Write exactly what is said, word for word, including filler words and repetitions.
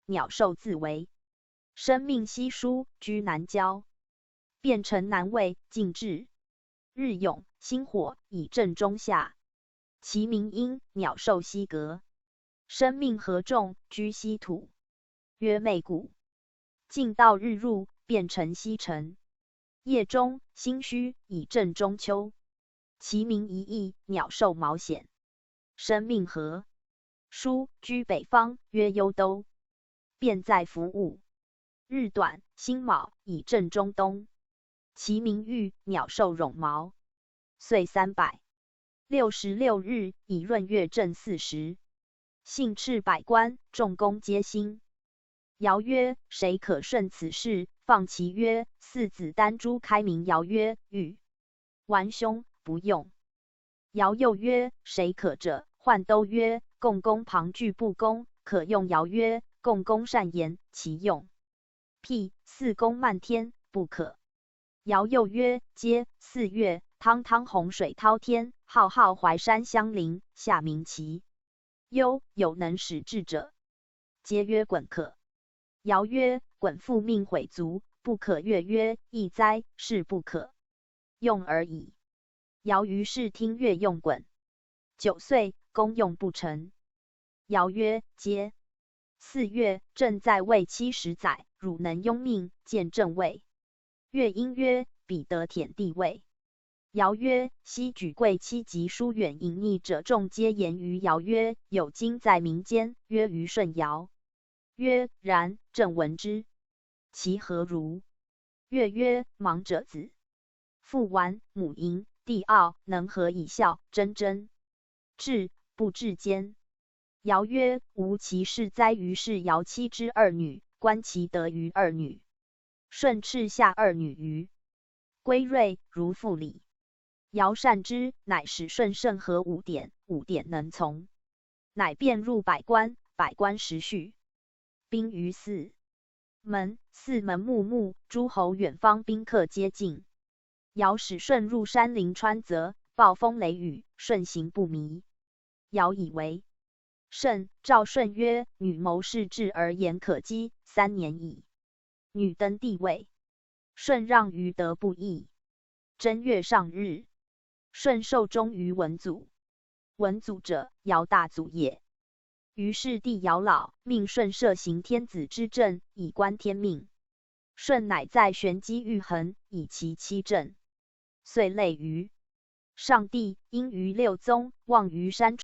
鸟兽自危。申命西书居南郊，变城南卫进至。日涌星火以正中下。其民因鸟兽西隔。申命合众居西土，曰妹谷。进到日入，变城西城。夜中星虚以正中秋。其民一异，鸟兽毛显。申命合书居北方，曰幽都。变在服务。日短星卯以正中东。其民喻，鸟兽绒毛。岁三百六十六日，以闰月正四时。幸敕百官，众工皆兴。 遥曰：谁可顺此事？放其曰：四子丹朱开明。遥曰：欲。完兄：不用。遥又曰：谁可者？涣都曰：共工旁具布工，可用。遥曰：共工善言，其用。辟四工漫天，不可。 遥又曰：皆。四月，汤汤洪水滔天，浩浩淮山相邻，下民其忧，有能使至者。皆曰：鲧可。遥曰：鲧复命毁族，不可越。曰：亦哉，是不可用而已。遥于是听越用鲧。九岁，工用不成。 遥曰：皆。四月，朕在位七十载，汝能拥命，见朕位。越因曰：彼得田地位。遥曰：昔举贵戚及疏远隐匿者众，皆言于。遥曰：有今在民间，曰于舜。遥曰：然，朕闻之。其何如？越曰：盲者子，父纨，母瀛，弟傲，能和以笑，争争 至，不至间。遥曰：无其事哉。于是遥妻之二女，观其德于二女。舜敕下二女于归芮，如父礼。遥善之，乃使舜甚合五典，五典能从。乃便入百官，百官时序。 兵于四门，四门木木，诸侯远方宾客皆进。遥使舜入山林川泽，暴风雷雨，舜行不迷。遥以为甚，诏舜曰：女谋士志而言可积三年矣。女登帝位，舜让于德不异。正月上日，舜受终于文祖。文祖者，尧大祖也。 于是帝尧老，命舜设行天子之政，以观天命。舜乃在玄机玉衡，以其七政。遂类于上帝，因于六宗，望于山